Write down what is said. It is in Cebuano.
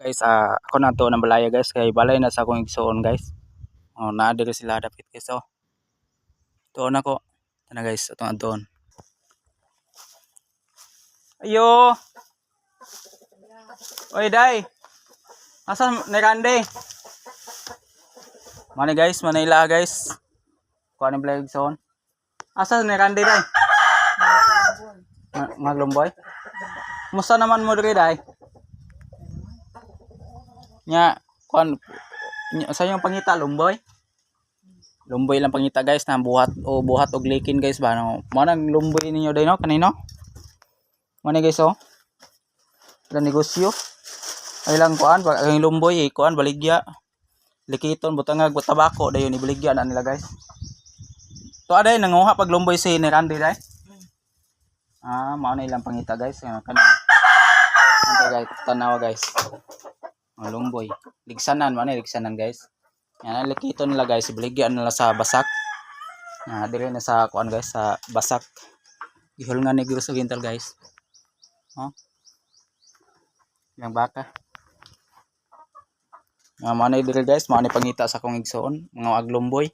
Guys, ako na to ng balaya, guys, kay balay na sa akong igsuon, guys. Oh, naa diri sila dapit, guys, oh. Tuon ako. Tana, guys, atong adtoon. Ayo. Oy, day. Asa ni Randy? Mani, guys, manila, guys. Kuha ni balay igsuon. Asa ni Randy, day? Maglumboy? Musta naman mo diri, day? Nya, kuan nya, sa inyong pangita lumboy? Lumboy lang pangita, guys, na buhat o buhat og likin, guys, ba, no? Mao nang lumboy ninyo day, no, kanino? Mao ni, guys, oh. Ilang negosyo. Ay lang kuan ang lumboy eh, kuan baligya. Likiton butangag tabako dayon ibaligya na nila, guys. To aday nanguha pag lumboy si ni Randy, day. Ah, mao na ilang pangita, guys. Kanang Ito, guys, tanawa, guys. Ang lumboy. Ligsanan, mao na ligsanan, guys. Yan ang likito nila, guys, ibaligya nila sa basak. Ah, dire na sa kuan, guys, sa basak. Gihol nga Negros Oriental, guys. Oh. Yang baka. Nga mao na dire, guys, mao na pangita sa akong igsoon, mga aglumboy.